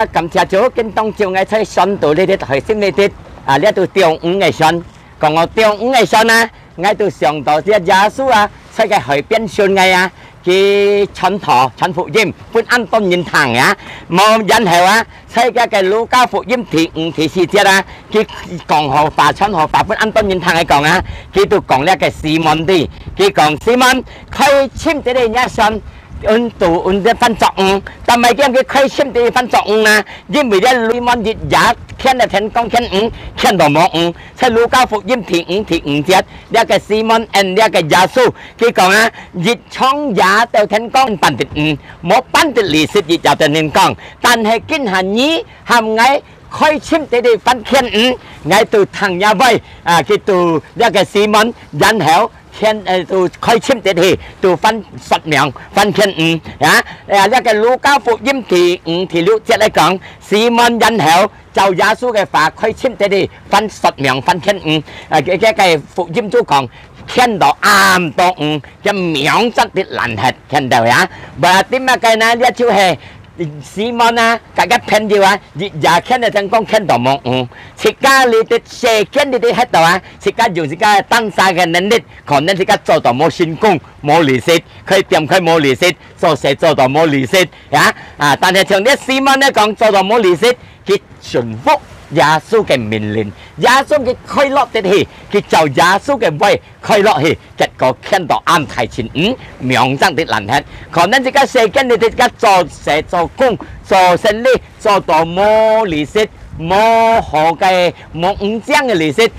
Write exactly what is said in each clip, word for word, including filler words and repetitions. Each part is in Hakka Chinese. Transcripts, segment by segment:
感謝主，今當晝𠊎在山肚這兜海心這兜，啊，這兜釣魚个船。講到釣魚个船啊，𠊎就想到這耶穌啊，在該海邊船个啊，佢傳道、傳福音，分恁多人聽啊。無然後啊，在這个路加福音第五、第四節啊，佢講好話、傳好話，分恁多人聽个講啊，佢就講這个西門哩，佢講：「西門，開深一息个船， 𫣆就𫣆這番捉魚，但毋係驚佢開深一息番捉魚啦，因為這西門一夜牽了天光牽魚，牽到無魚。」在路加福音第五、第五節，這个西門應這个耶穌，佢講啊：「一長夜到天光辦得魚，無辦得利息一夜到天光。但係今下你喊𠊎開深一息番牽魚，𠊎就聽也會。」啊，佢就這个西門，然後 牽，呃，就開深一息，就番捉網，番牽魚，啊。啊，這个路加福音第五、第六節來講，西門然後照耶穌个話，開深一息，番捉網，番牽魚。啊，這，這个福音就講，牽到恁多魚，這網真的爛忒，牽到呀。Berarti麼个呢？這就係 西門啊，佮厥朋友啊，一夜牽了天光牽到無魚。自家這兜世間這兜歇到啊，自家用自家个單儕个能力，可能自家做到無成功，無利息，開店開無利息，做事做到無利息，啊，啊，但係像這西門來講，做到無利息，佢順服耶穌个命令，耶穌佢快樂得去，佢照耶穌个話 快樂去，結果牽到恁大陣魚，網正得爛忒。可能自家世間裡自家做事做工、做生理，做到無利息，無好个，無五正个利息。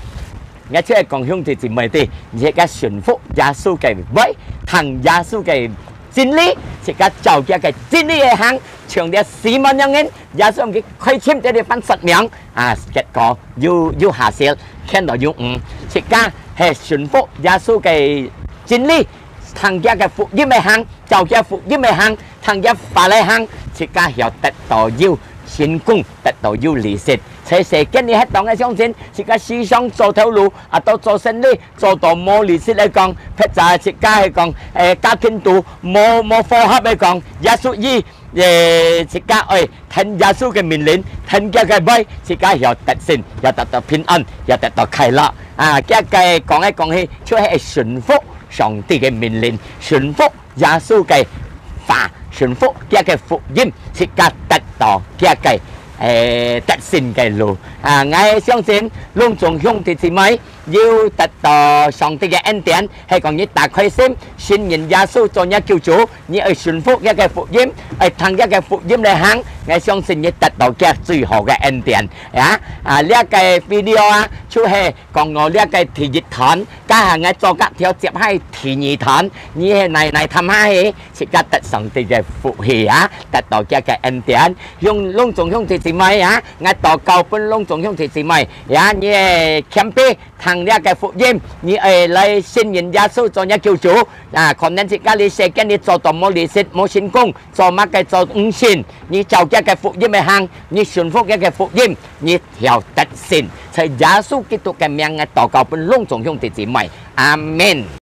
𠊎就係講兄弟姊妹弟，自家順服耶穌个話，聽耶穌个真理，自家照佢个真理去行，像這西門樣人，耶穌佢開深一息番捉網， 啊，結果有，有下線，牽到有魚。自家係順服耶穌个真理，聽佢个福音來行，照佢福音來行，聽佢話來行，自家曉得到有成功，得到有利息。在世間裡歇到𠊎相信，自家時常做頭路，啊，到做生理，做到無利息來講，或者自家係講，誒，家庭肚無，無和合來講，耶穌佢 也自家愛聽耶穌个命令，聽佢个話，自家曉得勝，曉得到平安，曉得到快樂。啊，佢个講來講去，就係順服上帝个命令，順服耶穌个話，順服佢个福音，自家得到佢个，誒，得勝个路。啊，𠊎相信，攏總兄弟姊妹， 有得到上帝个恩典，係講你打開心，信任耶穌做你救主，你愛順服佢个福音，愛聽佢个福音來行，𠊎相信你得到佢最好个恩典。啊，啊，這个video啊，就係講到這个第一段，該下𠊎做甲條接下第二段，你係哪，哪探下去，自家得上帝个福氣啊，得到佢个恩典。用攏總兄弟姊妹啊，𠊎禱告分攏總兄弟姊妹，啊，你係謙卑， 聽這个福音，你愛來信任耶穌做你救主。啊，可能自家這世間裡做到無利息、無成功，做麼个做毋成，你照佢个福音來行，你順服佢个福音，你曉得勝。在耶穌基督个名，𠊎禱告分攏總兄弟姊妹。阿門。